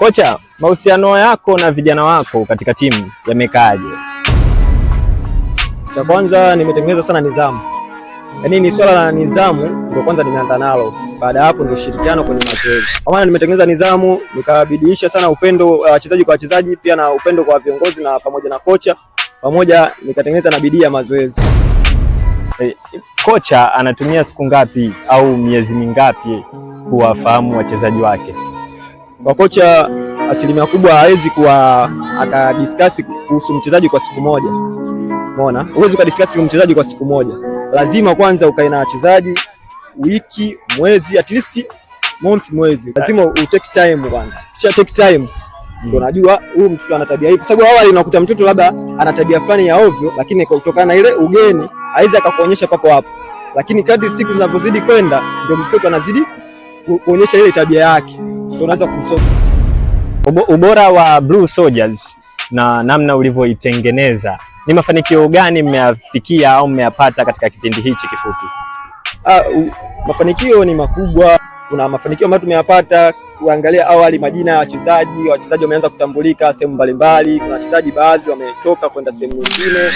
Kocha, mahusiano yako na vijana wako katika timu yamekaaje? Cha kwanza nimetengeneza sana nidhamu, yaani ni swala la nidhamu ndio kwanza nimeanza nalo. Baada ya hapo ndio ushirikiano kwenye mazoezi. Kwa maana nimetengeneza nidhamu, nikabidiisha sana upendo wachezaji kwa wachezaji, pia na upendo kwa viongozi na pamoja na kocha, pamoja nikatengeneza na bidii ya mazoezi. Kocha anatumia siku ngapi au miezi mingapi kuwafahamu wachezaji wake? Kwa kocha asilimia kubwa hawezi kuwa akadiscuss kuhusu mchezaji kwa siku moja. Umeona? Huwezi ukadiscuss mchezaji kwa siku moja. Lazima kwanza ukae na wachezaji wiki, mwezi, at least month, mwezi. Lazima u take time kwanza. Kisha take time ndio unajua huyu mtoto ana tabia hivi. Kwa sababu awali unakuta mtoto labda ana tabia fulani ya ovyo, lakini kwa kutokana na ile ugeni haizi akakuonyesha papo hapo. Lakini kadri siku zinavyozidi kwenda ndio mtoto anazidi kuonyesha ile tabia yake. Ndio unaweza kumsoma. Ubora wa Blue Soldiers na namna ulivyoitengeneza, ni mafanikio gani mmeyafikia au mmeyapata katika kipindi hichi kifupi? Mafanikio ni makubwa. Kuna mafanikio ambayo tumeyapata kuangalia awali majina ya wachezaji, wachezaji wameanza kutambulika sehemu mbalimbali. Kuna wachezaji baadhi wametoka kwenda sehemu nyingine.